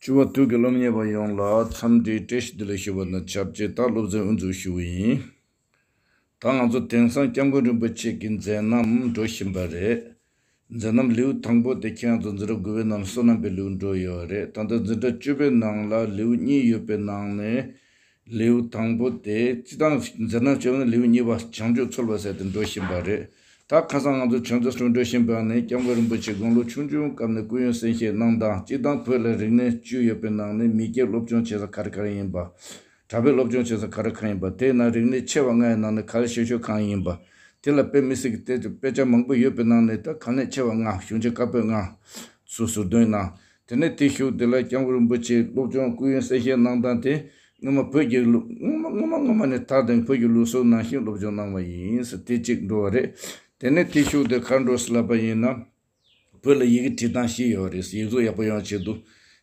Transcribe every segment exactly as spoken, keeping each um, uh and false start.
བཅུ་པ་དུས་ཀྱི་སློབ་གཉེར་བ་ཡོངས་ལ་འཚམས་འདྲིའི་བཀྲ་ཤིས་བདེ་ལེགས་ཞུ་བ་དང་ཆབས་ཅིག་ད་སློབ་ཚན་དབུ་འཛུགས་ཞུ་བ་ཡིན། ད་ང་ཚོ་དེང་སང་སྐྱབས་མགོན་རིན་པོ་ཆེ་གི་མཛད་རྣམ་འགྲོ་བཞིན་པ་རེད། མཛད་རྣམ་ལེའུ་དང་པོ་དེ་ཁྱེད་རང་ཚོ་འཛིན་གྲྭ་དགུ་པའི་ནང་བསོད་ནམས་པའི་ལེའུ་འགྲོ་ཡོད་རེད། ད་ལྟ་འཛིན་གྲྭ་བཅུ་པའི་ནང་ལ་ལེའུ་གཉིས་ཡོད་པའི་ནང་ནས། ལེའུ་དང་པོ་དེ། སྤྱིར་བཏང་མཛད་རྣམ་བཅོ་ལྔ་ལེའུ་གཉིས་པ་བྱང་ཆུབ་ཚོལ་བ་ཟེར་དེ་འགྲོ་བཞིན་པ་རེད། ད་ཁ་སང་ང་ཚོ་བྱང་ཆུབ་ཚོལ་འགྲོ་བཞིན་པ་ནས་སྐྱབས་མགོན་རིན་པོ་ཆེ་དགུང་ལོ་ཆུང་ཆུང་སྐབས་ནས་སྐུ་ཡོན་གསན་བཞེས་གནང་སྟངས། སྤྱིར་བཏང་བོད་ལ་རིག་གནས་བཅུ་ཡོད་པའི་ནང་ནས་མི་སྐྱའི་སློབ་སྦྱོང་བྱེད་ས་ག་རེ་ག་རེ་ཡིན་པ། གྲྭ་པའི་སློབ་སྦྱོང་བྱེད་ས་ག་རེ་གང་ཡིན་པ། དེས་ན་རིག་གནས་ཆེ་བ་ལྔ་ཡི་ནང་ནས་ག་རེ་ཤོད་ཤོད་གང་ཡིན་པ། དེ་ལ་དཔེ་མི་སྲིད་ཀྱི་དཔེ་དཔེ་ཆ་མང་པོ་ཡོད་པའི་ནང་ནས་ད་གལ་གནད་ཆེ་བ་ལྔ། གཞུང་ཆེན་བཀའ་པོད་ལྔ་ཚུར་ཟུར་འདོན་གནང་། དེ་ནས་དེའི་གཞུག་དེ་ལ་སྐྱབས་མགོན་རིན་པོ་ཆེའི་སློབ་སྦྱོང་སྐུ་ཡོན་གསན་བཞེས་གནང་སྟངས་དེ་སྔོན་མ་བོད་ཀྱི་ལུགས་སྔོན་མ་སྔོན་མ་སྔོན་མ་ནས་ད་དེང་བོད་ཀྱི་ལུགས་སྲོལ་ནང་བཞིན་སློབ་སྦྱོང་གནང་བ་ཡིན་ཟེར་དེ་གཅིག་འགྲོ་བ་རེད། དེ་ནས་དེའི་གཞུག་དེ་ག་འགྲོ་ཟེར་ལབ་པ་ཡིན་ན། བོད་ལ་ཡི་གེ་བྲིས་སྟངས་བཞི་ཡོད་རེད། ཡིག་གཟུགས་ཡག་པོ་ཡོང་བ་ཆེད་དུ།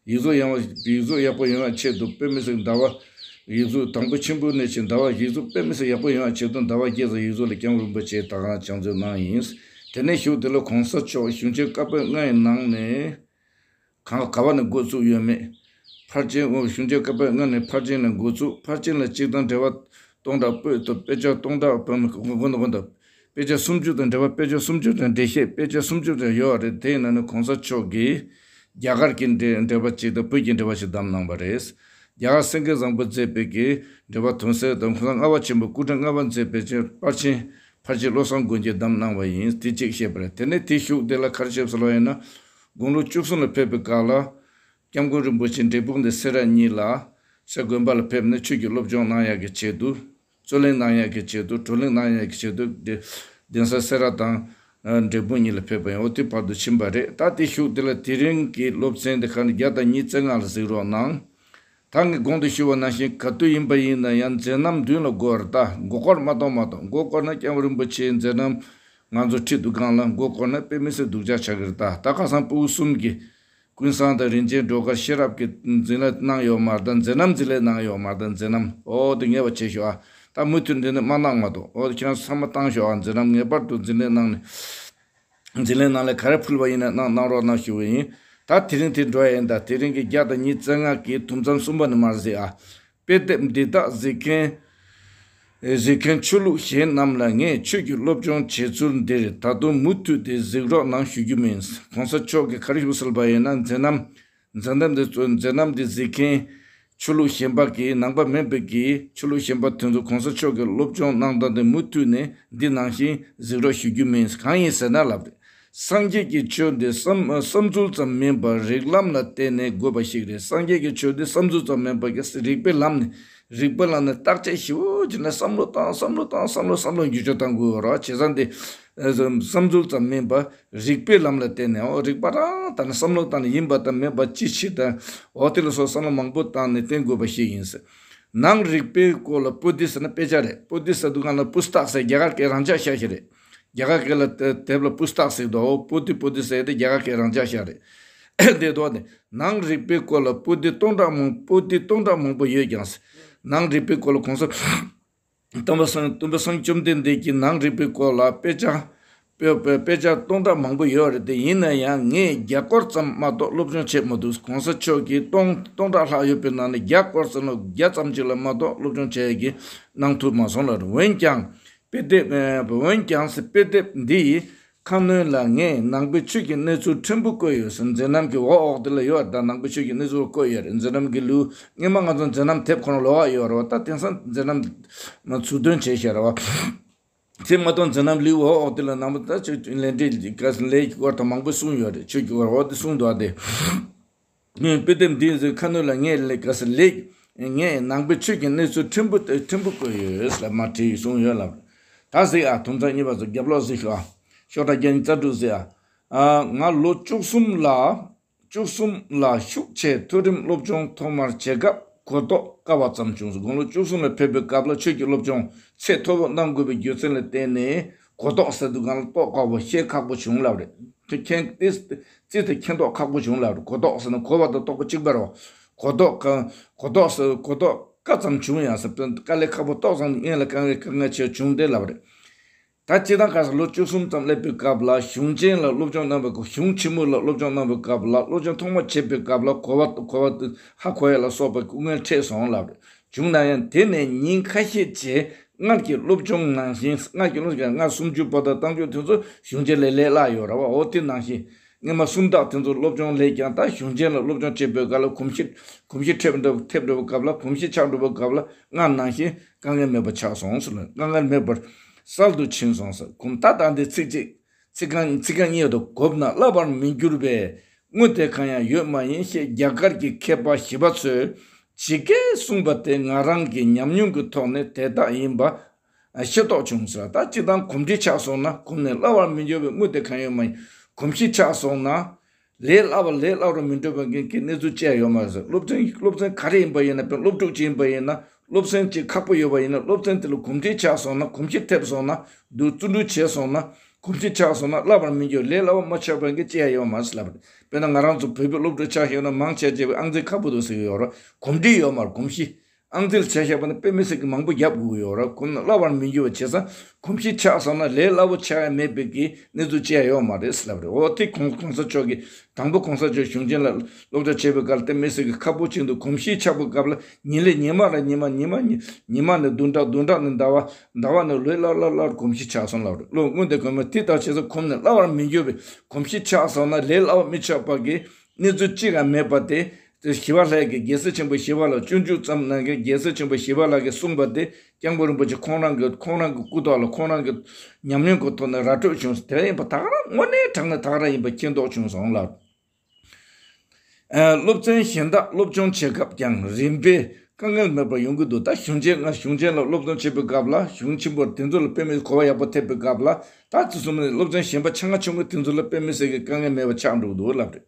ཡིག་གཟུགས་ཡང་བ་ཡིག་གཟུགས་ཡག་པོ་ཡོང་བ་ཆེད་དུ་དཔེ་མི་སྲིད་ཟླ་བ། ཡིག་གཟུགས་དང་པོ་ཆེན་པོ་ནས་ཕྱིན་ཟླ་བ་ཡིག་གཟུགས་དཔེ་མི་སྲིད་ཡག་པོ་ཡོང་བ་ཆེད་དུ་ཟླ་བ་བརྒྱད་ཙམ་ཡིག་གཟུགས་ལ་སྐྱབས་མགོན་རིན་པོ་ཆེས་ད་གང་སྦྱང་བརྩོན་གནང་ཡིན། དེ་ནས་གཞུག་དེ་ལ་གོང་ས་མཆོག་གཞུང་ཆེན་བཀའ་པོད་ལྔ་ཡི་ནང་ནས། གང་ག་བ་ནས་འགོ་བཙུགས་ཡོད་མེད། ཕར་ཕྱིན། འོ། གཞུང་ཆེན་བཀའ་པོད་ལྔ་ནས་ཕར་ཕྱིན་ལ་འགོ་བཙུགས། ཕར་ཕྱིན་ལ་སྤྱིར་བཏང་འགྲེལ་པ་སྟོང་ཕྲག་པོད་དང་དཔེ་ཆ་སྟོང་ཕྲག་བོད་མི་གོ་གོ་གོ་དང་དཔེ་ཆ་སུམ་ཅུ་དང་འགྲེལ་པ་དཔེ་ཆ་སུམ་ཅུ་དང་འགྲེལ་བཤད་དཔེ་ཆ་སུམ་ཅུ་དང་ཡོད་རེད། དེའི་ནང་ནས་གོང་ས་མཆོག་གིས་རྒྱ་གར་གྱི་འགྲེལ་འགྲེལ་པ་གཅིག་དང་བོད་ཀྱི་འགྲེལ་པ་ཞིག་བདམས་གནང་བ་རེད། རྒྱ་གར་སེང་གེ་བཟང་པོས་མཛད་པའི་གི་འགྲེལ་པ་དོན་གསལ་དང་གོང་ས་ལྔ་པ་ཆེན་པོས་སྐུ་ཕྲེང་ལྔ་པ་མཛད་པའི་ཕར་ཕྱིན། ཕར་ཕྱིན་བློ་བཟང་དགོངས་རྒྱན་བདམས་གནང་བ་ཡིན། དེ་གཅིག་བཤད་པ་རེད། དེ་ནས་དེའི་གཞུག་དེ་ལ་ག་རེ་བྱས་ཟེར་ལབ་ཡིན་ན། དགུང་ལོ་བཅུ་གསུམ་ལ་ཕེབས་པའི་སྐབས་ལ། སྐྱབས་མགོན་རིན་པོ་ཆེ་འབྲས་སྤུངས་དང་སེ་ར་གཉིས་ལ། སེ་དགོན་པ་ལ་ཕེབས་ནས་ཆོས་ཀྱི་སློབ་སྦྱོང་གནང་ཡག་གི་ཆེད་དུ། རྩོད་གླེང་གནང་ཡག་གི་ཆེད་དུ། བགྲོ་གླེང་གནང་ཡག་གི་ཆེད་དུ། གདན་ས་སེ་ར་དང་། འབྲས་སྤུངས་གཉིས་ལ་ཕེབས་པ་ཡིན། འོ་དེ་བར་དུ་ཕྱིན་པ་རེད། ད་དེའི་གཞུག་དེ་ལ་དེ་རིང་གི་སློབ་ཚན་དེ་ག་ནི་བརྒྱ་དང་ཉི་ཤུ་རྩ་ལྔ་ལ་གཟིགས་རོགས་གནང་། ད་ངས་གོང་དུ་ཞུས་པ་ནང་བཞིན་ག་དུས་ཡིན་པ་ཡིན་ན་ཡང་མཛད་རྣམ་མདུན་ལ་བསྐོར། ད་མགོ་སྐོར་མ་གཏོང་མ་གཏོང་། མགོ་བསྐོར་ན་སྐྱབས་མགོན་རིན་པོ་ཆེའི་མཛད་རྣམ་ང་ཚོ་ཁྲིད་དུས་སྒང་ལ་མགོ་བསྐོར་ན་དཔེ་མི་སྲིད་སྡུག་ཅག་ཆགས་ཀྱི་རེད། ད་ད་ཁ་སང་ཕྲུ་གུ་གསུམ་གྱིས་ཀུན་བཟང་དང་རིན་ཆེན་སྒྲོལ་དཀར་ཤེས་རབ་ཀྱི་འཛིན་ལས་གནང་ཡོད་མ་རེད། ད་མཛད་རྣམ་འཛིན་ལས་གནང་ཡོད་མ་རེད། ད་མཛད་རྣམ་འོ་དེ་ངེས་པ་བྱེད་ཤོག་ཨ། ད་མུ་མཐུད་འདི་ནས་མ་གནང་མ་གཏོང་། འོ་དེ་ཁྱེད་རང་ཚང་མ་བཏང་ཤོག་ཨ། མཛད་རྣམ་ངེས་པར་དུ་འཛིན་ལས་གནང་ནས། འཛིན་ལས་ནང་ལས་ག་རེ་ཕུལ་བ་ཡིན་ན་གནང་གནང་རོགས་གནང་ཞུ་བ་ཡིན། ད་དེ་རིང་དེ་འགྲོ་ཡ་ཡིན། ད་དེ་རིང་གི་བརྒྱ་དང་ཉི་ཤུ་རྩ་ལྔ་གི་དུམ་མཚམས་གསུམ་པ་ནས་མར་གཟིགས་ཨ། དཔེ་དེབ་འདི་དག་གཟིགས་མཁན། གཟིགས་མཁན་ཆོས་ལུགས་གཞན་རྣམས་ལ་ངས་ཆོས་ཀྱི་སློབ་སྦྱོང་བྱེད་ཚུལ་འདིར་ད་དུང་མུ་མཐུད་དེ་གཟིགས་རོགས་གནང་ཞུ་རྒྱུ་མིན། གོང་ས་མཆོག་གིས་ག་རེ་ཞུ་ཟེར་བ་ཡིན་ན། མཛད་རྣམ། མཛད་རྣམ་འདི་ཚོ། མཛད་རྣམ་འདི་གཟིགས་མཁན་ཆོས་ལུགས་གཞན་པ་གིས། ནང་པ་མིན་པའི་གི་ཆོས་ལུགས་གཞན་པ་དེ་ཚོ་གོང་ས་མཆོག་གིས་སློབ་སྦྱོང་གནང་སྟངས་དེ་མུ་མཐུད་ནས་འདི་ནང་བཞིན་གཟིགས་རོགས་ཞུ་རྒྱུ་མིན། གང་ཡིན་ཟེར་ན་ལབ་རེད། སངས་རྒྱས་ཀྱི་ཆོས་འདི་བསམ་བསམ་ཚུལ་ཙམ་མིན་པར་རིགས་ལམ་ལ་བརྟེན་ནས་དགོས་པ་ཞིག་རེད། སངས་རྒྱས་ཀྱི་ཆོས་འདི་བསམ་ཚུལ་ཙམ་མིན་པར་གི་རིགས་པའི་ལམ་ནས། རིགས་པའི་ལམ་ནས་བརྟག་དཔྱད་ཞིབ་པོ་བྱས་ནས་བསམ་བློ་བཏང་། བསམ་བློ་བཏང་། བསམ་བློ་བསམ་བློ་འགྱུར་བཅོས་གཏང་དགོས་རེད་བ། བྱས་ཙང་འདི་བསམ་ཚུལ་ཙམ་མིན་པར་རིགས་པའི་ལམ་ལ་བརྟེན་ནས། འོ་རིགས་པ་རང་ལྟར་ནས་བསམ་བློ་བཏང་ནས་ཡིན་པ་དང་མིན་པ་ཅི་ཕྱིར་དང་། འོ་དེ་ལ་སོགས་བསམ་བློ་མང་པོ་བཏང་ནས་བསྟེན་དགོས་པ་ཞིག་ཡིན་ཟེར། ནང་རིག་པའི་སྐོར་ལ་པོ་ཏི་ཟེར་ན་དཔེ་ཆ་རེད། པོ་ཏི་ཟེར་དུས་སྒང་ལ་པུ་སྟག་ཟེར་རྒྱ་གར་སྐད་རང་འཇགས་ཤ་ཤ་རེད། རྒྱ་གར་སྐད་ལ་དེ་དེབ་ལ་པུ་སྟག་ཟེར་འདུག། འོ་པོ་ཏི་པོ་ཏི་ཟེར་དེ་རྒྱ་གར་སྐད་རང་འཇགས་ཤ་རེད། དེ་ཐོག་ནས་ནང་རིག་པའི་སྐོར་ལ་པོ་ཏི་སྟོང་ཕྲག་མང་པོ་ཏི་སྟོང་ཕྲག་མང་པོ་ཡོད་ཀྱང་། ནང་རིག་པའི་སྐོར་ལ་གོང་ས་སྟོན་པ་སངས་སྟོན་པ་སངས་བཅོམ་ལྡན་འདས་ཀྱིས་ནང་རིག་པའི་སྐོར་ལ་དཔེ་ཆ་དཔེ་དཔེ་དཔེ་ཆ་སྟོང་ཕྲག་མང་པོ་ཡོད་རེད། དེ་ཡིན་ན་ཡང་ངས་བརྒྱ་སྐོར་ཙམ་མ་གཏོགས་སློབ་སྦྱོང་བྱས་མ་འདུག། གོང་ས་མཆོག་གིས་སྟོང་སྟོང་ཕྲག་ལྷག་ཡོད་པའི་ནང་ནས་བརྒྱ་སྐོར་ཙམ་ལ་བརྒྱ་ཙམ་ཅིག་ལ་མ་གཏོགས་སློབ་སྦྱོང་བྱས་ཀྱི་གནང་ཐུབ་མ་སོང་ལ། འོན་ཀྱང་། དཔེ་དེབ། འོན་ཀྱང་ཟེར། དཔེ་དེབ་འདི་ཡི་ཁ་སྣོན་ལ་ངས་ནང་པའི་ཆོས་ཀྱི་གནས་ཚུལ་ཕྲན་བུ་བཀོད་ཡོད་ཟེར། མཛད་རྣམ་གྱི་འོག་འོག་དེ་ལ་ཡོད་ད། ནང་པའི་ཆོས་ཀྱི་གནས་ཚུལ་བཀོད་ཡོད་རེད། མཛད་རྣམ་གྱི་ལེའུ། སྔོན་མ་ང་ཚོ་མཛད་རྣམ་དེབ་ཁོ་ན་ལོགས་ཀ་ཡོད་རེད་བ། ད་དེང་སང་མཛད་རྣམ་ཚུར་འདོན་བྱས་བཞག་རེད་བ། དེ་མ་གཏོགས་མཛད་རྣམ་ལེའུ་འོག་འོག་དེ་ལ་ནང་པ་ད་ཆོས་ལས་འབྲེལ་ག་ཟེར་ལས་ཀྱི་སྐོར་དང་མང་པོ་གསུངས་ཡོད་རེད། ཆོས་ཀྱི་སྐོར་འོག་དེ་གསུངས་འདུག་ཨ། དེ། ངས་དཔེ་དེབ་འདིའི་ཁ་སྣོན་ལ་ངས་ལས་ཀ་ཟེར་ལེགས། ངས་ནང་པའི་ཆོས་ཀྱི་གནས་ཚུལ་ཕྲན་བུ་ཕྲན་བུ་བཀོད་ཡོད་ལ་མར་བྲིས་གསུངས་ཡོད་ལ། ད་གཟིགས་ཨ། དུམ་ཚན་གཉིས་པ་ཚོ་རྒྱབ་ལོགས་གཟིགས་ཤོག་ཨ། ཤོག་གྲངས་བརྒྱ་ཉི་ཤུ་རྩ་དྲུག་གཟིགས་ཨ། ང་ལོ་བཅུ་གསུམ་ལ། བཅུ་གསུམ་ལ་ཤུགས་ཆེ་མཐོ་རིམ་སློབ་སྦྱོང་ཐོག་མར་བྱེད་སྐབས་གོ་རྟོགས་དཀའ་བ་ཙམ་བྱུང་སོང་། དགུང་ལོ་བཅུ་གསུམ་ལ་ཕེབས་པའི་སྐབས་ལ་ཆོས་ཀྱི་སློབ་སྦྱོང་ཚད་མཐོ་པོ་གནང་དགོས་པའི་རྒྱུ་མཚན་ལ་བརྟེན་ནས་གོ་རྟོགས་ཟེར་དུས་སྒང་ལ་རྟོགས་དཀའ་བ་ཤེས་ཁག་པོ་བྱུང་ལབ་རེད། དེ་མཁྱེན་ཏེ་རྩིས་དེ་མཁྱེན་རྟོགས་ཁག་པོ་བྱུང་ལབ་རེད། གོ་རྟོགས་ཟེར་ན་གོ་བ་དང་རྟོགས་པ་གཅིག་པ་རེད། གོ་རྟོགས་ག་གོ་རྟོགས་ཟེར་གོ་རྟོགས་དཀའ་ཙམ་བྱུང་ཡང་ཟེར། དཀའ་ལས་ཁག་པོ་ཏོག་ཙམ་སྔོན་ལ་དཀའ་ངལ་དཀའ་ངལ་ཆེ་བྱུང་སྟེ་ལབ་རེད། ད་སྤྱིར་བཏང་ག་ས་ལོ་བཅུ་གསུམ་ཙམ་སླེབས་པའི་སྐབས་ལ་གཞུང་ཆེན་ལ་སློབ་སྦྱོང་གནང་བའི་སྐབས། གཞུང་ཆེན་མོ་ལ་སློབ་སྦྱོང་གནང་བའི་སྐབས་ལ། སློབ་སྦྱོང་ཐོག་མ་བྱེད་པའི་སྐབས་ལ་གོ་བ་གོ་བ་ཧ་གོ་ཡ་ལ་སོགས་པའི་སྐུ་ངལ་འཕྲད་སོང་ལབ་རེད། བྱུང་ན་ཡང་དེ་ནས་ཉིན་ཁ་ཤས་རྗེས་སྔར་གྱི་སློབ་སྦྱོང་ནང་བཞིན། སྔར་གྱི་སློབ་སྦྱོང་སྔར་སུམ་ཅུ་པ་དང་རྟགས་འཇུག་དེ་ཚོ་གཞུང་ཆེན་ལས་ལས་སླ་ཡོད་རེད་བ། འོ་དེ་ནང་བཞིན། སྔོན་མ་སུམ་རྟགས་དེ་ཚོ་སློབ་སྦྱོང་ལས་ཀྱང་། ད་གཞུང་ཆེན་ལ་སློབ་སྦྱོང་བྱེད་པའི་སྐབས་ལ་གོམས་གཤིས་གོམས་གཤིས་ཐེབས་འགྲོ་ཐེབས་འགྲོ་བའི་སྐབས་ལ། གོམས་གཤིས་ཆགས་འགྲོ་བའི་སྐབས་ལ་སྔར་ནང་བཞིན་དཀའ་ངལ་མེད་པ་ཆགས་སོང་ཟེར་ལ། དཀའ་ངལ་མེད་པར་གསལ་དུ་ཕྱིན་སོང་ཟེར། གོམས། ད་ལྟ་འདི་ཚིག་གཅིག་ཚིག་རྐང་ཚིག་རྐང་གཉིས་དུ་གོམས་ན་བསླབ་པར་མི་འགྱུར་བའི་དངོས་དེ་གང་ཡང་ཡོད་མ་ཡིན་ཞེས་རྒྱ་གར་གྱི་མཁས་པ་ཞི་བ་འཚོས་ཇི་སྐད་གསུངས་པ་དེ་ང་རང་གི་ཉམས་མྱོང་གི་ཐོག་ནས་དེ་དག་ཡིན་པ་ཤེས་རྟོགས་བྱུང་ཟེར། ད་སྤྱིར་བཏང་གོམས་འདྲིས་ཆགས་སོང་ན། གོམས་ནས་བསླབ་པར་མི་འགྱུར་བའི་དངོས་དེ་གང་ཡང་ཡོད་མ་ཡིན། གོམས་གཤིས་ཆགས་སོང་ན། ལས་སླ་བ་ལས་སླ་རུ་མི་འགྲོ་བའི་གི་གནས་ཚུལ་ཅི་ཡང་ཡོད་མ་རེད། སློབ་ཚན་སློབ་ཚན་ག་རེ་ཡིན་པ་ཡིན་ན། དཔེར་ན་སློབ་ཕྲུག་ཅིག་ཡིན་པ་ཡིན་ན། སློབ་ཚན་ཅིག་ཁག་པོ་ཡོད་པ་ཡིན་ན། སློབ་ཚན་དེ་ལ་གོམས་འདྲིས་ཆགས་སོང་ན། གོམས་གཤིས་ཐེབས་སོང་ན། འདུག་བརྩོན་འགྲུས་བྱས་སོང་ན། གོམས་གཤིས་ཆགས་སོང་ན་བསླབ་པར་མི་འགྱུར། ལས་སླ་བ་མ་ཆགས་པའི་གི་ཅི་ཡང་ཡོད་མ་རེད་ལབ་རེད། དཔེར་ན་ང་རང་ཚོ་བོད་པའི་སློབ་ཕྲུག་ཆགས་ཡོད་ན། མང་ཆེ་ཆེ་བའི་ཨང་རྩིས་ཁག་པོ་འདུག་ཟེར་གི་ཡོད་རེད། གོམས་འདྲིས་ཡོད་མ་རེད། གོམས་གཤིས། ཨང་རྩིས་ལ་བྱས་བཞག་པ་ན་དཔེ་མི་སྲིད་ཀྱི་མང་པོ་རྒྱབ་དགོས་ཀྱི་ཡོད་རེད། གོམས་ན་བསླབ་པར་མི་འགྱུར་བ་བྱས་ཙང་། གོམས་གཤིས་ཆགས་སོང་ན་ལས་སླ་པོ་ཆགས་ཡ་མེད་པའི་གི་གནས་ཚུལ་ཅི་ཡང་ཡོད་མ་རེད་ལབ་རེད། འོ་དེ་གོང་གོང་ས་མཆོག་གིས་དང་པོ་གོང་ས་མཆོག་གཞུང་ཆེན་ལ་སློབ་གྲྭ་བྱེད་པའི་སྐབས་ལ་དཔེ་མི་སྲིད་ཀྱི་ཁག་པོ་ཅིག་འདུག་གོམས་གཤིས་ཆགས་པའི་སྐབས་ལ་ཉིན་ལས་ཉི་མ་ར་ཉི་མ། ཉི་མ་ཉི་ཉི་མ་ནས་བདུན་ཕྲག་བདུན་ཕྲག་ནས་ཟླ་བ། ཟླ་བ་ནས་ལོ། སླར་སླར་སླར་གོམས་གཤིས་ཆགས་སོང་ལབ་རེད། བློ་དངོས་དེ་གོམས་མ་དེ་ལྟར་བྱས་ཙང་གོམས་ནས་བསླབ་པར་མི་འགྱུར་བའི་གོམས་གཤིས་ཆགས་སོང་ན་ལས་སླ་པོ་མི་ཆགས་པ་གི་གནས་ཚུལ་གཅིག་ཀྱང་མེད་པ་དེ། དེ་ཞི་བ་ལྷས་ཀྱིས་རྒྱལ་སྲས་ཆེན་པོ་ཞི་བ་ལྷ། སྤྱོད་འཇུག་ཙམ་ནང་གི་རྒྱལ་སྲས་ཆེན་པོ་ཞི་བ་ལྷ་གིས་གསུངས་པ་དེ་སྐྱབས་མགོན་རིན་པོ་ཆེ་ཁོང་རང་གི་ཁོང་རང་གི་སྐུ་ཐོག་ལ་ཁོང་རང་གི་ཉམས་མྱོང་གི་ཐོག་ནས་ར་སྤྲོད་བྱུང་། དེ་ཡིན་པ་ད་ག་རང་དངོས་གནས་དྲང་གནས་ད་ག་རང་ཡིན་པ་མཁྱེན་རྟོགས་བྱུང་སོང་ལ། ཨ། སློབ་ཚན་གཞན་དག་སློབ་སྦྱོང་བྱེད་སྐབས་ཀྱང་རིམ་པས་དཀའ་ངལ་མེད་པར་ཡོང་གི་འདུག་ད་གཞུང་ཆེན། ང་གཞུང་ཆེན་ལ་སློབ་སྦྱོང་བྱེད་པའི་སྐབས་ལ། གཞུང་ཆེན་པོ་དེ་ཚོ་ལ་དཔེ་མི་གོ་བ་ཡག་པོ་ཐེབས་པའི་སྐབས་ལ། ད་དེ་ཚོ་ནི་སློབ་ཚན་གཞན་པ་ཆུང་ང་ཆུང་ངུ་དེ་ཚོ་ལ་དཔེ་མི་སྲིད་ཀྱི་དཀའ་ངལ་མེད་པ་ཆགས་འགྲོ་གི་འདུག་ལབ་རེད།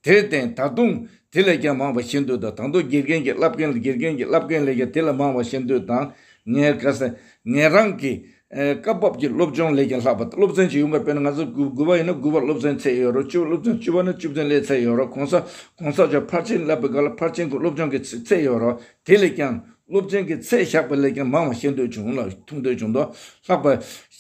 དེར་བརྟེན་ད་དུང་དེ་ལས་ཀྱང་མང་བ་ཤེས་འདོད་དང་། ད་དུང་དགེ་རྒན་གྱི་བསླབ་མཁན། དགེ་རྒན་གྱི་བསླབ་མཁན་ལས་ཀྱང་དེ་ལས་མང་བ་ཤེས་འདོད་དང་། ངས་ག་ཟེར། ངས་རང་གི་ཨེ་སྐབས་བབ་ཀྱི་སློབ་སྦྱོང་ལས་ཀྱང་ལྷག་པ། སློབ་ཚན་ཅིག་ཡོང་བ་དཔེར་ན་ང་ཚོ་དགུ་དགུ་པ་ཡིན་ན་དགུ་པ་སློབ་ཚན་ཚད་ཡོད་རེད། བཅུ་པ་སློབ་ཚན། བཅུ་པ་ན་བཅུ་ཚན་ལས་ཚད་ཡོད་རེད། གོང་ས་གོང་ས་མཆོག་ཕར་ཕྱིན་བསླབ་པའི་སྐབས་ལ་ཕར་ཕྱིན་གྱི་སློབ་སྦྱོང་གི་ཚད་ཚད་ཡོད་རེད། དེ་ལས་ཀྱང་སློབ་ཚན་གྱི་ཚད་བཞག་པ་ལས་ཀྱང་མང་བ་ཤེས་འདོད་བྱུང་ལ། མཐོང་འདོད་བྱུང་དོ། ལྷག་པ་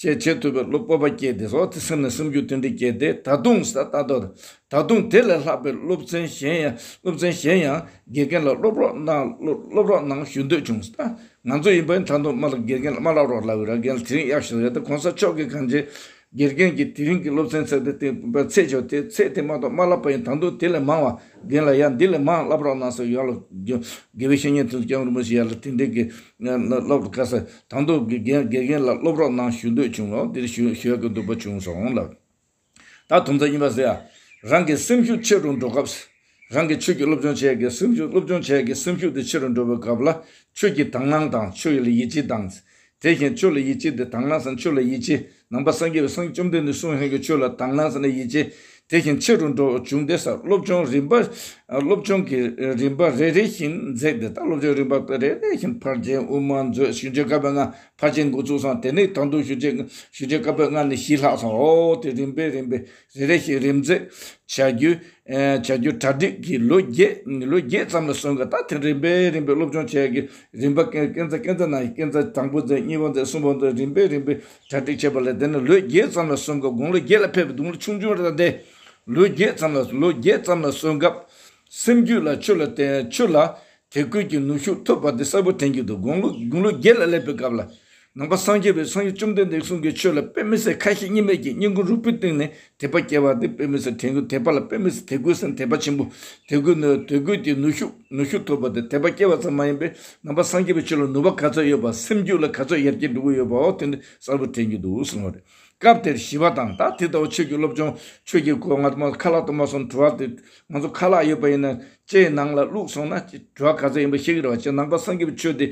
བྱེད་བྱེད་ཐུབ་པའི་བློ་སྤོབས་པ་སྐྱེས་ཏེ། སོ་དེ་སེམས་ནས་སེམས་རྒྱུད་དེ་འདྲ་སྐྱེས་ཏེ། ད་དུང་ད་ལྟ་ད་དུང་དེ་ལས་ལྷག་པའི་སློབ་ཚན་གཞན་ཡང་། སློབ་ཚན་གཞན་ཡང་དགེ་རྒན་ལ་སློབ་རོགས་གནང་། སློབ་སློབ་རོགས་གནང་ཞུ་འདོད་བྱུང་། ད་ང་ཚོ་ཡིན་པ་ཡིན་ད་དུང་མ་ལ་དགེ་རྒན་ལ་མ་བསླབ་རོགས་ལབ་ཡོད་ར། རྒན་ལ་དེ་རིང་གཡག་ཞིག་རེད། ད་གོང་ས་མཆོག་གིས་གང་བྱས། དགེ་རྒན་གྱིས་དེ་རིང་གི་སློབ་ཚན་ཚད་དེ་དེ་ཚད་དེ་མ་གཏོགས་མ་བསླབ་པ་ཡིན། ད་དུང་དེ་ལས་མང་བ་རྒན་ལ་ཡང་འདི་ལས་མང་བསླབ་རོགས་གནང་ཟེར། ཡང་ལ་དགེ་བའི་བཤེས་གཉེན་དེ་ཚོ་སྐྱབས་མགོན་རིན་པོ་ཆེ་ཡར་ལ་དེ་འདྲའི་གི་སློབ་ག་ས་ད་དུང་དགེ་རྒན་དགེ་རྒན་ལ་སློབ་རོགས་གནང་ཞུ་འདོད་བྱུང་ལོ། འདིར་ཞུ་ཞུ་ཡག་གི་འདུག་པ་བྱུང་སོང་ལ། ད་དུང་ཚ་ཡིན་པ་ཟེར་ཡ། རང་གི་སེམས་ཤུགས་ཆེ་རུ་འགྲོ་སྐབས། རང་གི་ཆོས་ཀྱི་སློབ་སྦྱོང་བྱེད་ཡག་གི་སེམས་ཤུགས། སློབ་སྦྱོང་བྱེད་ཡག་གི་སེམས་ཤུགས་དེ་ཆེ་རུ་འགྲོ་བའི་སྐབས་ལ་ཆོས་ཀྱི་དང་བླངས་དང་། ཆོས་ལ་ཡིད་ཆེས་དང་། དེ་བཞིན་ཆོས་ལ་ཡིད་ཆེས་དེ་དང་བླངས་ཟེར་ན་ཆོས་ལ་ཡིད་ཆེས། ནང་པ་སངས་རྒྱས་པའི་སངས་རྒྱས་བཅོམ་ལྡན་འདས་གསུངས་ཡོད་ཀྱི་ཆོས་ལ་དང་བླངས་ཟེར་ན་ཡིད་ཆེས་དེ་བཞིན་ཆེ་རུ་འགྲོ་བྱུང་སྟེ་ཟེར། སློབ་སྦྱོང་རིམ་པ། སློབ་སྦྱོང་གི་རིམ་པ་རེ་རེ་བཞིན་འཛེགས་ཏེ། ད་སློབ་སྦྱོང་རིམ་པ་རེ་རེ་བཞིན་ཕར་ཕྱིན་དབུ་མ་མཛོད། གཞུང་ཆེན་བཀའ་པོད་ལྔ་ཕར་ཕྱིན་འགོ་ཚུགས་སོང་། དེ་ནས་ད་དུང་གཞུང་ཆེན་གཞུང་ཆེན་བཀའ་པོད་ལྔ་ནས་བཞི་ལྷག་སོང་། འོ་དེ་རིམ་པས་རིམ་པས་རེ་རེ་བཞིན་རིམ་འཛེགས་བྱ་རྒྱུ། ཨེ་བྱ་རྒྱུ་གྲ་སྒྲིག་གིས་ལོ་བརྒྱད། ལོ་བརྒྱད་ཙམ་ལ་སོན་ག་ད་དེ་རིམ་པས་རིམ་པས་སློབ་སྦྱོང་བྱས་ཀྱི་རིམ་པ་སྐས་སྐས་འཛེག་སྐས་འཛེག་ནང་སྐས་འཛེག་དང་པོ་འཛེག། གཉིས་པ་འཛེག། གསུམ་པ་འཛེག། རིམ་པས་རིམ་པས་གྲ་སྒྲིག་བྱས་པ་ལས། དེ་ནས་ལོ་བརྒྱད་ཙམ་ལ་སོན་ག་དགུང་ལོ་བརྒྱད་ལ་ཕེབས་པའི། དགུང་ལོ་ཆུང་ཆུང་རེད། ད་དེ་ལོ་བརྒྱད་ཙམ་ལ། ལོ་བརྒྱད་ཙམ་ལ་སོན་སྐབས་སེམས་རྒྱུད་ལ་ཆོས་ལ་བརྟེན། ཆོས་ལ་དད་གུས་ཀྱི་ནུས་ཤུགས་ཐོབ་པ་དེ་གསལ་པོ་དྲན་གྱི་འདུག་དགུང་ལོ་དགུང་ལོ་བརྒྱད་ལ་སླེབས་པའི་སྐབས་ལ། ནང་པ་སངས་རྒྱས་པའི་སངས་རྒྱས་བཅོམ་ལྡན་འདས་གསུང་གི་ཆོས་ལ་དཔེ་མི་སྲིད་ཁ་ཞེ་གཉིས་མེད་ཀྱི་སྙིང་ཁུང་རུས་པའི་གཏིང་ནས་དད་པ་སྐྱེ་བ་དེ་དཔེ་མི་སྲིད་དྲན་གྱི། དད་པ་ལ་དཔེ་མི་སྲིད་དད་གུས་ཟེར་ན་དད་པ་ཆེན་པོ། དད་གུས་ནི་དད་གུས་ཀྱི་ནུས་ཤུགས་ནུས་ཤུགས་ཐོབ་པ་དེ་དད་པ་སྐྱེ་བ་ཙམ་མ་ཡིན་པས་ནང་པ་སངས་རྒྱས་པའི་ཆོས་ལ་ནུས་པ་ག་ཚོད་ཡོད་པ། སེམས་རྒྱུད་ལ་ག་ཚོད་ཡར་རྒྱས་འགྲོ་གི་ཡོད་པའོ། དེ་འདྲ་གསལ་པོ་དྲན་གྱི་འདུག་གསུངས་པ་རེད། སྐབས་དེར་ཞི་བ་དང་། ད་དེ་ལྟ་བུ་ཆོས་ཀྱི་སློབ་སྦྱོང་ཆོས་ཀྱི་སྐོར་ང་ཚོ་ཁ་ལག་ཏུ་མ་སོང་། དྲི་བ་དེ་ང་ཚོ་ཁ་ལག་ཡོད་པ་ཡིན་ན་ལྕེའི་ནང་ལ་བླུགས་སོང་ན་དྲི་བ་ག་ཚོད་ཡིན་པ་ཤེས་ཀྱི་རེད་བ། ཅེས་ནང་པ་སངས་རྒྱས་པའི་ཆོས་དེ་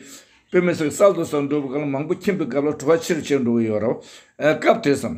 དཔེ་མི་སྲིད་གསར་དུ་གསར་འགྲོ་བའི་སྐབས་ལ་མང་པོ་མཁྱེན་པའི་སྐབས་ལ་དྲི་བ་ཆེ་རུ་ཆེ་རུ་འགྲོ་གི་ཡོད་རེད་བ། སྐབས་དེ་སང་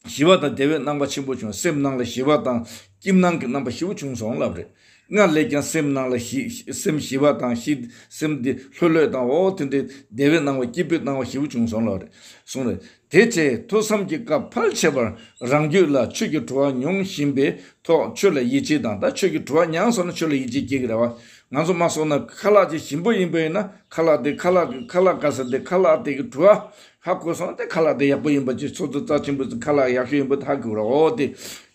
ཞི་བ་དང་བདེ་བའི་སྣང་བ་ཆེན་པོ་བྱུང་། སེམས་ནང་ལ་ཞི་བ་དང་སྐྱིད་སྣང་གི་རྣམ་པ་ཞེ་པོ་བྱུང་སོང་ལབ་རེད། སྔར་ལས་ཀྱང་སེམས་ནང་ལ་ཞི་སེམས་ཞི་བ་དང་ཞི་སེམས་འདི་ལྷོད་ལྷོད་དང་། འོ་དེ་འདྲའི་བདེ་བའི་སྣང་བ་སྐྱིད་པོའི་སྣང་བ་ཞེ་པོ་བྱུང་སོང་ལབ་རེད། གསུངས་རེད། དེ་ཚེ་ཐོས་བསམ་གྱི་སྐབས་ཕལ་ཆེ་བར་རང་རྒྱུད་ལ་ཆོས་ཀྱི་བྲོ་བ་མྱོང་བཞིན་པའི་ཐོག་ཆོས་ལ་ཡིད་ཆེས་དང་། ད་ཆོས་ཀྱི་བྲོ་བ་མྱངས་སོང་ན་ཆོས་ལ་ཡིད་ཆེས་སྐྱེ་གི་རེད་བ། ང་ཚོ་མ་སོང་ན་ཁ་ལག་ཅིག་ཞིམ་པོ་ཡིན་པ་ཡིན་ན། ཁ་ལག་དེ་ཁ་ལག་ཁ་ལག་ག་ས་དེ་ཁ་ལག་དེ་གི་བྲོ་བ་ཧ་གོ་སོང་། དེ་ཁ་ལག་དེ་ཡག་པོ་ཡིན་པ་ཅིག་ཚོད་ཚོད་རྩ་ཆེན་པོ་ཅིག་ཁ་ལག་ཡག་ཤོས་ཡིན་པ་དེ་ཧ་གོ་ར། འོ་དེ་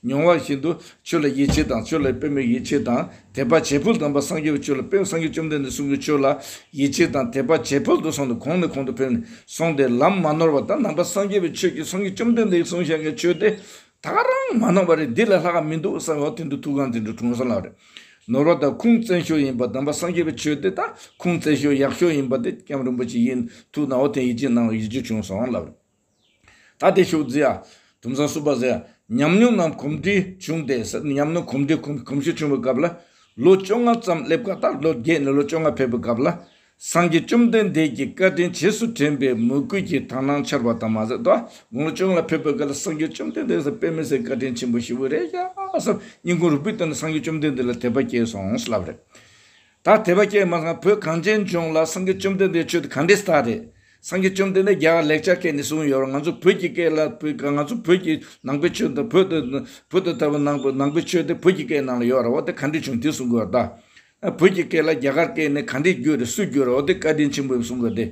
མྱོང་བ་བཞིན་དུ་ཆོས་ལ་ཡིད་ཆེས་དང་། ཆོས་ལ་དཔེ་མེད་ཡིད་ཆེས་དང་། དད་པ་བྱེད་ཕོད་དམ་པ་སངས་རྒྱས་པའི་ཆོས་ལ། དཔེ་སངས་རྒྱས་བཅོམ་ལྡན་འདས་གསུང་གི་ཆོས་ལ་ཡིད་ཆེས་དང་དད་པ་བྱེད་ཕོད་དུ་སོང་སྟེ། གོང་ནས་གོང་དུ་འཕེལ་ནས་སོང་སྟེ་ལམ་མ་ནོར་བ་དང་། ནང་པ་སངས་རྒྱས་པའི་ཆོས་ཀྱི་སངས་རྒྱས་བཅོམ་ལྡན་འདས་ཀྱིས་གསུངས་བཞག་མཁན་ཆོས་དེ་ད་ག་རང་མ་ནོར་བ་རེད། འདི་ལས་ལྷག་ག་མི་འདུག་བསམ་པའི་དོན་དུ་ཐུགས་དགོངས་དེ་འདྲ་དྲངས་སོང་ལབ་རེད། ནོར་བ་དང་ཁུངས་བཙན་ཤོས་ཡིན་པ། ནང་པ་སངས་རྒྱས་པའི་ཆོས་དེ་ད་ཁུངས་བཙན་ཤོས་ཡག་ཤོས་ཡིན་པ་དེ་སྐྱབས་མགོན་རིན་པོ་ཆེ་ཡིན། ཐུགས་ནའོ་དེ་ཡིད་ཆེས་གནང་། ཡིད་ཆེས་བྱུང་སོང་ལབ་རེད། ད་དེ་ཤུགས་རྫི་ཡ། དུམ་བཟང་སུ་པ་ཟེར་ཡ། ཉམས་མྱོང་རྣམས་གོམས་འདྲིས་བྱུང་སྟེ། ཉམས་མྱོང་གོམས་འདྲིས་གོམས་གོམས་གཤིས་བྱུང་བའི་སྐབས་ལ། ལོ་བཅོ་ལྔ་ཙམ་སླེབས་སྐབས། ད་ལོ་བརྒྱད་ནས་ལོ་བཅོ་ལྔ་ཕེབས་པའི་སྐབས་ལ། སངས་རྒྱས་བཅོམ་ལྡན་འདས་ཀྱི་བཀའ་དྲིན་རྗེས་སུ་དྲན་པའི་མོས་གུས་ཀྱི་དག་སྣང་འཆར་བ་དང་མ་ཟད་དོ། དགུང་ལོ་བཅོ་ལྔ་ལ་ཕེབས་པའི་སྐབས་ལ་སངས་རྒྱས་བཅོམ་ལྡན་འདས་སུ་དཔེ་མི་སྲིད་བཀའ་དྲིན་ཆེན་པོ་ཞེ་པོ་རེད་ཡ་བསམ། སྙིང་ཁུང་རུས་པའི་གཏིང་ནས་སངས་རྒྱས་བཅོམ་ལྡན་འདས་ལ་དད་པ་སྐྱེས་སོང་ལབ་རེད། ད་དད་པ་སྐྱེས་མ་སོང་། བོད་གངས་ཅན་ལྗོངས་ལ་སངས་རྒྱས་བཅོམ་ལྡན་འདས་ཆོས་དེ་ག་འདྲའི་སྟ་རེད། སངས་རྒྱས་བཅོམ་ལྡན་འདས་རྒྱ་གར་ལེགས་སྦྱར་སྐད་ནས་གསུངས་ཡོད་རེད། ང་ཚོ་བོད་ཀྱི་སྐད་ལ་བོད་ང་ཚོ་བོད་ཀྱི་ནང་པའི་ཆོས་དང་། བོད་དུ་བོད་དུ་དར་བའི་ནང་པ་ནང་པའི་ཆོས་དེ་བོད་ཀྱི་སྐད་ནང་ལ་ཡོད་རེད། འོ་དེ་ག་འདྲ་བྱུང་དེ་གསུང་དགོས་རེད་ད། བོད་ཀྱི་སྐད་ལ་རྒྱ་གར་སྐད་ནས་ག་འདྲ་བསྒྱུར་རེད། སུས་བསྒྱུར་རེད། འོ་དེ་བཀའ་དྲིན་ཆེན་པོ་གསུང་དགོས་ཏེ།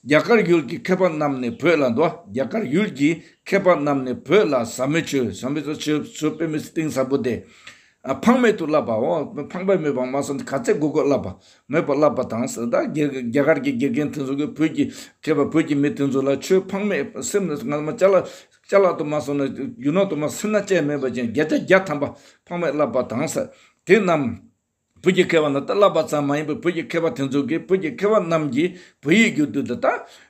རྒྱ་གར་ཡུལ་གྱི་མཁས་པ་རྣམས་ནི་བོད་ལ་འདུ། རྒྱ་གར་ཡུལ་གྱི་མཁས་པ་རྣམས་ནི་བོད་ལ་ཟབ་མོའི་ཆོས། ཟབ་མོའི་ཆོས་ཆོས་དཔེ་མི་སྲིད་གཏིང་ཟབ་པོ་དེ། ཨ། ཕངས་མེད་དུ་བསླབ་པའོ། ཕངས་པ་མེད་པ་མ་སོང་ག་ཚད་དགོས་དགོས་བསླབ་པ། མེད་པ་བསླབ་པ་དང་ཟེར། ད་རྒྱ་རྒྱ་གར་གྱི་དགེ་རྒན་དེ་ཚོ་གིས་བོད་ཀྱི་མཁས་པ་བོད་ཀྱི་མི་དེ་ཚོ་ལ་ཆོས་ཕངས་མེད་སེམས་ནས་ང་མ་ཅ་ལག་ཅ་ལག་ཏུ་མ་སོང་ན་རྒྱུ་ནོར་དུ་མ་སེམས་ན་བཅད་མེད་པ་ཅན་བརྒྱ་ཆ་བརྒྱ་ཐམ་པ་ཕངས་མེད་བསླབ་པ་དང་ཟེར། དེ་རྣམས་བོད་ཀྱི་མཁས་པ་རྣམས། ད་བསླབ་པ་ཙམ་མ་ཡིན་པར་བོད་ཀྱི་མཁས་པ་དེ་ཚོ་གིས་བོད་ཀྱི་མཁས་པ་རྣམས་ཀྱིས་བོད་ཡིག་བསྒྱུར་དུས་ད་ལྟ་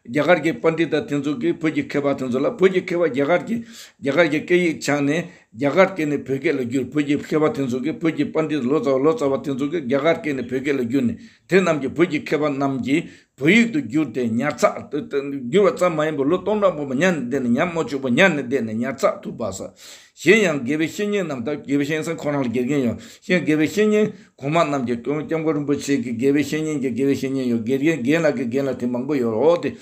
རྒྱ་གར་གྱི་པཎྜི་ཏ་དེ་ཚོ་གིས་བོད་ཀྱི་མཁས་པ་དེ་ཚོ་ལ། བོད་ཀྱི་མཁས་པ་རྒྱ་གར་གྱི་རྒྱ་གར་གྱི་སྐད་ཡིག་སྦྱངས་ནས་རྒྱ་གར་སྐད་ནས་བོད་སྐད་ལ་བསྒྱུར། བོད་ཀྱི་མཁས་པ་དེ་ཚོ་གིས། བོད་ཀྱི་པཎྜི་ཏ་ལོ་ཙཱ་བ་ལོ་ཙཱ་བ་དེ་ཚོ་གིས་རྒྱ་གར་སྐད་ནས་བོད་སྐད་ལ་བསྒྱུར་ནས། དེ་རྣམས་ཀྱིས་བོད་ཀྱི་མཁས་པ་རྣམས་ཀྱིས་བོད་ཡིག་ཏུ་བསྒྱུར་ཏེ་ཉར་ཚགས། བསྒྱུར་བ་ཙམ་མ་ཡིན་པར་ལོ་སྟོང་ཕྲག་འབུམ་པ་ཉར་ནས་བསྡད་ནས། ཉམས་མ་བཅུག་པར་ཉར་ནས་བསྡད་ནས་ཉར་ཚགས་ཐུབ་པ་ཟེར། གཞན་ཡང་དགེ་བའི་བཤེས་གཉེན་རྣམས། ད་དགེ་བའི་བཤེས་གཉེན་ཟེར་ཁོ་རང་ལ་དགེ་རྒན་ཡོད། གཞན་དགེ་བའི་བཤེས་གཉེན་གོང་མ་རྣམས་ཀྱིས། སྐྱབས་མགོན་རིན་པོ་ཆེ་གི་དགེ་བའི་བཤེས་གཉེན་གྱི་དགེ་བའི་བཤེས་གཉེན་ཡོད། དགེ་རྒན་རྒན་ལགས་ཀྱི་རྒན་ལགས་དེ་མང་པོ་ཡོད་རེད། འོ་དེ་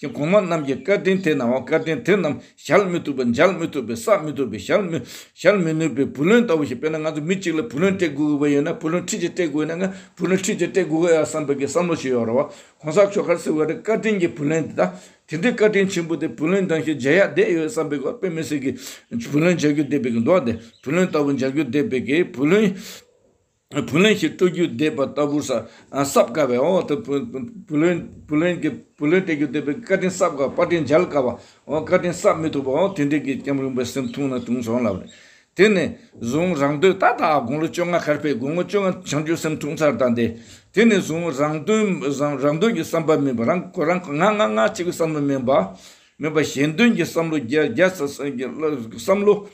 གོང་མ་རྣམས་ཀྱི་བཀའ་དྲིན་དེ་རྣམས། བཀའ་དྲིན་དེ་རྣམས་གཞལ་མི་ཐུབ་པ། འཇལ་མི་ཐུབ་པའི། བསགས་མི་ཐུབ་པའི། གཞལ་མི་གཞལ་མི་ནུས་པའི་བུ་ལོན་ལྟ་བུ་ཞིག་དཔེར་ན་ང་ཚོ་མི་གཅིག་ལ་བུ་ལོན་སྤྲད་དགོས་ཀྱི་ཡོད་ན། བུ་ལོན་ཁྲི་གཅིག་སྤྲད་དགོས་ཡོད་ན། བུ་ལོན་ཁྲི་གཅིག་སྤྲད་དགོས་ཀྱི་ཡོད་བསམ་པའི་གི་བསམ་བློ་ཞིག་ཡོད་རེད་བ། གོང་ས་མཆོག་ག་རེ་ཟེར་བ་རེད། བཀའ་དྲིན་གྱི་བུ་ལོན་དེ། ད་དེ་འདྲའི་བཀའ་དྲིན་ཆེན་པོ་དེ་བུ་ལོན་ནང་བཞིན་འཇལ་ཡག་བསྡད་ཡོད་བསམ་པའི་གི་དཔེ་མི་སྲིད་ཀྱི་བུ་ལོན་འཇལ་རྒྱུ་བསྡད་པའི་གི་འདུག་བ། དེ་བུ་ལོན་ལྟ་བུ་འཇལ་རྒྱུ་བསྡད་པའི་གི་བུ་ལོན། བུ་ལོན་ཞིག་སྤྲོད་རྒྱུ་བསྡད་པ་ལྟ་བུ་ས། ཨ། གསབ་དཀའ་བས། འོ་ད་བུ་བུ་ལོན་བུ་ལོན་གྱི་བུ་ལོན་སྤྲད་རྒྱུ་བསྡད་པའི་བཀའ་དྲིན་གསབ་དཀའ། བཀའ་དྲིན་འཇལ་དཀའ་བ། འོ་བཀའ་དྲིན་གསབ་མི་ཐུབ་པ། འོ་དེ་འདྲའི་གི་སྐྱབས་མགོན་པའི་སེམས་ཐུང་ན་ཐུང་སོང་ལབ་རེད། དེ་ནས་བཟུང་རང་དོན། ད་ད་དགུང་ལོ་བཅོ་ལྔ་ག་རེ་ཕེབས། དགུང་ལོ་བཅོ་ལྔ་བྱང་ཆུབ་སེམས་འཁྲུངས་ཚར་ད་འདི། དེ་ནས་བཟུང་རང་དོན་རང་རང་དོན་གྱི་བསམ་པ་མིན་པ། རང་ཁོ་རང་ང་ང་ང་གཅིག་གི་བསམ་བློ་མིན་པ། མིན་པ་གཞན་དོན་གྱི་བསམ་བློ་རྒྱ་རྒྱ་ས་ས་བསམ་བློ་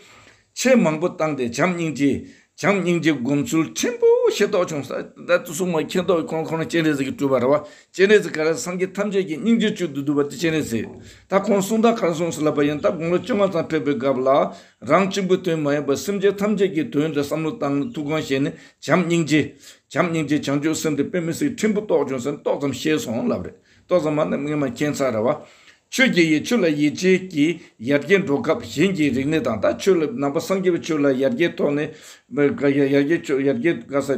ཆེས་མང་པོ་བཏང་སྟེ་བྱམས་སྙིང་རྗེ། བྱམས་སྙིང་རྗེ་སྒོམ་ཚུལ་ཕྲན་བུ་ཤེས་རྟོགས་བྱུང་ས། ད་གསུང་བ་མཁྱེན་རྟོགས་ཁོང་ཁོང་རང་སྤྱན་རས་གཟིགས་ཀྱིས་སྤྲུལ་པ་རེད་བ། སྤྱན་རས་གཟིགས་ག་རེ། སངས་རྒྱས་ཐམས་ཅད་ཀྱི་སྙིང་རྗེ་བཅུད་དུ་བསྡུས་པ་དེ་སྤྱན་རས་གཟིགས། ད་ཁོང་གསུང་སྟངས་ག་རེ་གསུངས་སོང་ལབ་པ་ཡིན། ད་དགུང་ལོ་བཅོ་ལྔ་ཙམ་ཕེབས་པའི་སྐབས་ལ། རང་གཅིག་པུའི་དོན་མ་ཡིན་པར་སེམས་ཅན་ཐམས་ཅད་ཀྱི་དོན་དུ་བསམ་བློ་བཏང་ནས་ཐུགས་དགོངས་བཞེས་ནས་བྱམས་སྙིང་རྗེ། བྱམས་སྙིང་རྗེ་བྱང་ཆུབ་སེམས་དེ་དཔེ་མི་སྲིད་ཕྲན་བུ་རྟོགས་བྱུང་ཟེར་ཏོག་ཙམ་ཤེས་སོང་ལབ་རེད། ཏོག་ཙམ་མ་ནི་སྔོན་མ་མཁྱེན་ཚར་རེད་བ། ཆོས་ཀྱི་ཡིད། ཆོས་ལ་ཡིད་ཆེས་ཀྱི་ཡར་རྒྱས་འགྲོ་སྐབས་གཞན་གྱི་རིག་གནས་དང་། ད་ཆོས་ལ་ནང་པ་སངས་རྒྱས་པའི་ཆོས་ལ་ཡར་རྒྱས་ཐོག་ནས། ཡར་རྒྱས་ཆོས་ཡར་རྒྱས་ག་ས་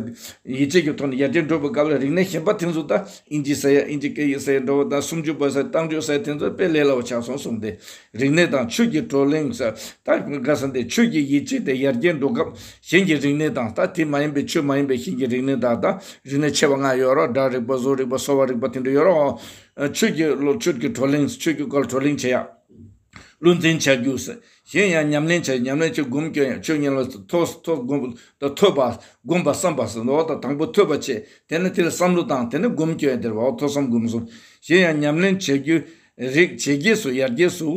ཡིད་ཆེས་ཀྱི་ཐོག་ནས་ཡར་རྒྱས་འགྲོ་བའི་སྐབས་ལ་རིག་གནས་གཞན་པ་དེ་ཚོ། ད་ཨིན་ཇི་ཟེར་ཡ། ཨིན་ཇི་སྐད་ཡིག་ཟེར་ཡ་འགྲོ་བ་དང་། སུམ་ཅུ་པ་ཟེར། རྟགས་འཇུག་ཟེར་ཡ་དེ་ཚོ་དཔེ་ལས་སླ་བ་ཆགས་སོང་གསུངས་ཏེ། རིག་གནས་དང་ཆོས་ཀྱི་བགྲོ་གླེང་ཟེར། ད་ག་ས་འདི་ཆོས་ཀྱི་ཡིད་ཆེས་དེ་ཡར་རྒྱས་འགྲོ་སྐབས་གཞན་གྱི་རིག་གནས་དང་། ད་དེ་མ་ཡིན་པའི་ཆོས་མ་ཡིན་པའི་གཞན་གྱི་རིག་གནས་དང་། ད་རིག་གནས་ཆེ་བ་ལྔ་ཡོད་རེད། སྒྲ་རིག་པ། གཟུགས་རིག་པ། ཚོར་བ་རིག་པ་དེ་འདྲ་ཡོད་རེད། ཆོས་ཀྱི་བློ། ཆོས་ཀྱི་བགྲོ་གླེང་། ཆོས་ཀྱི་སྐོར་བགྲོ་གླེང་བྱེད་ཡ། བློ་འཛིན་བྱ་རྒྱུ་ཟེར། གཞན་ཡང་ཉམས་ལེན་བྱ། ཉམས་ལེན་བྱེད། སྒོམ་སྐྱོན་ཡང་ཆོས་ཉན་ལ་ཐོས་ཐོས་སྒོམ། ད་ཐོས་པ། སྒོམ་པ། བསམ་པ་ཟེར་ནོ། ད་དང་པོ་ཐོས་པ་བྱེད། དེ་ནས་དེ་ལ་བསམ་བློ་བཏང་། དེ་ནས་སྒོམ་སྐྱོན་ཡང་དེ་རེད་བ། ཐོས་བསམ་སྒོམ་གསུམ། གཞན་ཡང་ཉམས་ལེན་བྱ་རྒྱུ་རིགས་ཇེ་རྒྱས་སུ་ཡར་རྒྱས་སུ་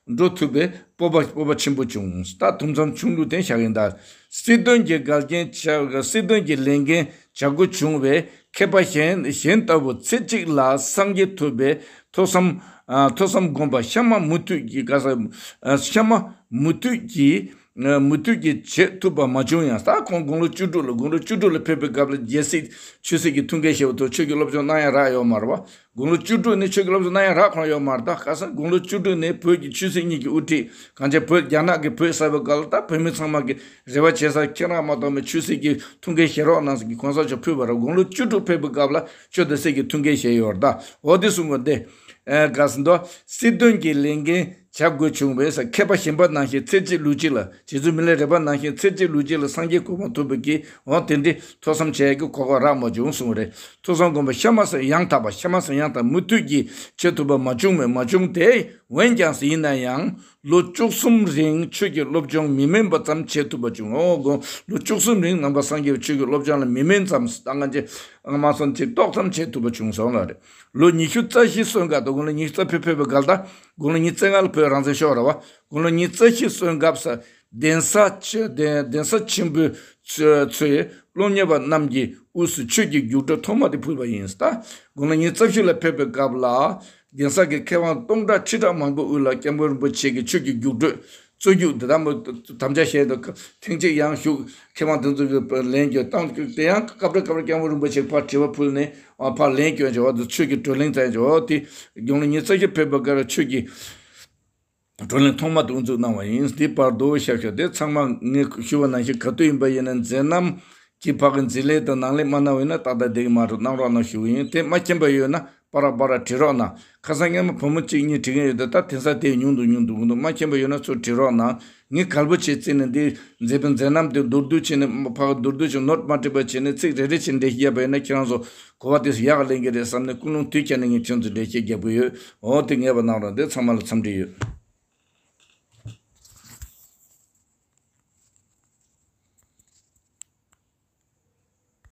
འགྲོ་ཐུབ་པའི་སྤོབས་པ། སྤོབས་པ་ཆེན་པོ་བྱུང་། ད་དུམ་མཚམས་ཆུང་ངུ་དེ་བཞག་ཡིན་ད། སྲིད་དོན་གྱི་འགལ་རྐྱེན་བྱ། སྲིད་དོན་གྱི་ལས་འགན་བྱ་དགོས་བྱུང་བའི་མཁས་པ་གཞན་གཞན་ལྟ་བུ་ཚེ་གཅིག་ལ་སངས་རྒྱས་ཐུབ་པའི་ཐོས་བསམ། ཨ། ཐོས་བསམ་སྒོམ་པ་གཤའ་མ་མུ་མཐུད་ཀྱི། ག་ས། ཨ། གཤའ་མ་མུ་མཐུད་ཀྱི་ མུ་མཐུད་ཀྱིས་བྱེད་ཐུབ་པ་མ་བྱུང་ཡང་། ད་ཁོང་དགུང་ལོ་བཅུ་དྲུག་ལ། དགུང་ལོ་བཅུ་དྲུག་ལ་ཕེབས་པའི་སྐབས་ལ་རྒྱལ་སྲིད་ཆོས་སྲིད་ཀྱི་ཐུགས་འགན་བཞེས་པ་དང་ཆོས་ཀྱི་སློབ་སྦྱོང་གནང་ཡ་རག་ཡོད་མ་རེད་བ། དགུང་ལོ་བཅུ་དྲུག་ནས་ཆོས་ཀྱི་སློབ་སྦྱོང་གནང་ཡ་རག་ཁོང་ཡོད་མ་རེད། ད་ཁ་སང་དགུང་ལོ་བཅུ་དྲུག་ནས་བོད་ཀྱི་ཆོས་སྲིད་གཉིས་ཀྱི་དབུ་ཁྲིད་གང་ཅི་བོད་རྒྱ་ནག་གིས་བོད་ཟ་བའི་སྐབས་ལ། ད་བོད་མི་ཚང་མ་གི་རེ་བ་བྱེད་ས། ཁྱེད་རང་མ་གཏོགས་མེད། ཆོས་སྲིད་ཀྱི་ཐུགས་འགན་བཞེས་རོགས་གནང་ཟེར་གྱི་གོང་ས་མཆོག་ཕུལ་བ་རེད། དགུང་ལོ་བཅུ་དྲུག་ཕེབས་པའི་སྐབས་ལ་ཆོས་དང་སྲིད་ཀྱི་ཐུགས་འགན་བཞེས་ཡོད་རེད། ད་འོ་དེ་གསུང་གི་འདི། ཨ་ག་ཟེར་འདུག་སྲིད་དོན་གྱི་ལས་འགན་བྱ་དགོས་བྱུང་བས་ཟེར། མཁས་པ་གཞན་པ་ནང་བཞིན་ཚེ་གཅིག་ལུས་གཅིག་ལ། རྗེ་བཙུན་མི་ལ་རས་པ་ནང་བཞིན་ཚེ་གཅིག་ལུས་གཅིག་ལ་སངས་རྒྱས་གོ་འཕང་ཐོབ་པའི་གི། འོ་དེ་འདྲའི་ཐུགས་བསམ་བྱེད་ཡག་གི་གོ་སྐབས་རག་མ་བྱུང་གསུངས་པ་རེད། ཐུགས་བསམ་སྒོམ་པ་གཤའ་མ་ཟིན་ཡང་དག་པ། གཤའ་མ་ཟིན་ཡང་དག་མུ་མཐུད་ཀྱིས་བྱེད་ཐུབ་པ་མ་བྱུང་མེད། མ་བྱུང་སྟེ། འོན་ཀྱང་ཡིན་ན་ཡང་ལོ་བཅུ་གསུམ་རིང་ཆོས་ཀྱི་སློབ་སྦྱོང་མི་དམན་པ་ཙམ་བྱེད་ཐུབ་པ་བྱུང་། འོ་དགོངས། ལོ་བཅུ་གསུམ་རིང་ནང་པ་སངས་རྒྱས་པའི་ཆོས་ཀྱི་སློབ་སྦྱོང་ལ་མི་དམན་ཙམ། ད་ང་ཅི་ང་མ་སོན་ཅིག་ཏོག་ཙམ་བྱེད་ཐུབ་པ་བྱུང་སོང་ལ་རེད། ལོ་ཉི་ཤུ་རྩ་བཞི་སོན་སྐབས་དང་། དགུང་ལོ་ཉི་ཤུ་རྩ་བཞི་ཕེབས་པའི་སྐབས་ལ། ད་དགུང་ལོ་ཉི་ཤུ་རྩ་ལྔ་ལ་བོད་རང་བཙན་ཤོར་རེད་བ། དགུང་ལོ་ཉི་ཤུ་རྩ་བཞི་སོན་སྐབས་སུ་གདན་ས་ཆེ། གདན་གདན་ས་ཆེན་པོའི་ཚོ་ཚོའི་སློབ་གཉེར་བ་རྣམས་ཀྱི་དབུས་སུ་ཆོས་ཀྱི་རྒྱུགས་སྤྲོད་ཐོག་མ་དེ་ཕུལ་བ་ཡིན། ད་དགུང་ལོ་ཉི་ཤུ་རྩ་བཞི་ལ་ཕེབས་པའི་སྐབས་ལ། གདན་ས་གི་མཁས་དབང་སྟོང་ཕྲག་ཁྲི་ཕྲག་མང་པོའི་དབུས་ལ་སྐྱབས་མགོན་རིན་པོ་ཆེ་གི་ཆོས་ཀྱི་རྒྱུགས་སྤྲོད། རྩོད་རྒྱུགས་འདི་ལྟ་བུ་དམ་བཅའ་བཞག་དུས་ཐེངས་གཅིག་ཡང་བཞུགས། མཁས་དབང་དེ་ཚོ་གི་ལན་བསྐྱོན་བཏང་། དེ་ཡང་སྐབས་རེ་སྐབས་རེ་སྐྱབས་མགོན་རིན་པོ་ཆེ་ཕར་དྲི་བ་ཕུལ་ནས། ཨ་ཕར་ལན་བསྐྱོན་བྱས། འོ་དེ་ཆོས་ཀྱི་བགྲོ་གླེང་བྱས་བྱས། འོ་དེ་དགུང་ལོ་ཉི་ཤུ་རྩ་བཞི་ཕེབས་པའི་སྐབས་ལ་ཆོས་ཀྱི་བགྲོ་གླེང་ཐོག་མ་དེ་དབུ་འཛུགས་གནང་བ་ཡིན། དེ་བར་དུ་ཞབས་ཞུ་དེ་ཚང་མ་ངས་ཞུ་བ་ནང་བཞིན་ག་དུས་ཡིན་པ་ཡིན་ན་མཛད་རྣམ་གྱི་ཕ་གི་འཛིན་ལས་དང་ནང་ལས་མ་གནང་བ་ཡིན་ན་ཏག་ཏག་བསྡད་ཀྱི་མ་རེད། གནང་རོགས་གནང་ཞུ་གི་ཡིན། དེ་མ་མཁྱེན་པ་ཡོད་ན་པར་པར་དྲི་རོགས་གནང་། ཁ་སང་སྔོན་མ་བུ་མོ་གཅིག་གཉིས་དྲི་མཁན་ཡོད་དེ། ད་དེང་སང་དེ་ཉུང་དུ་ཉུང་དུ་འགྲོ་འདུག་མ་མཁྱེན་པ་ཡོད་ན་ཚུར་དྲི་རོགས་གནང་། ངས་གལ་པོ་ཆེ་བརྩིས་ནས་འདི་མཛད་པའི་མཛད་རྣམ་དེ་མདོར་བསྡུས་བྱས་ནས་ཕ་གི་མདོར་བསྡུས་བྱས་ནོར་མ་བྲིས་པ་བྱས་ནས་ཚིག་རེ་རེ་བྱས་འགྲེལ་བཤད་བརྒྱབ་པ་ཡིན་ན་ཁྱེད་རང་ཚོ་གོ་བ་དེ་ཚོ་ཡག་ལེན་གྱི་རེད་བསམ་ནས་ཀུན་སློང་དུས་ཁྱེར་ནས་ངས་ཁྱེད་ཚོ་འགྲེལ་བཤད་རྒྱག་གི་ཡོད། འོ་དེ་ངེས་པ་གནང་རོགས། འདི་ཚང་མ་ལ་འཚམས་འདྲི་ཡོད།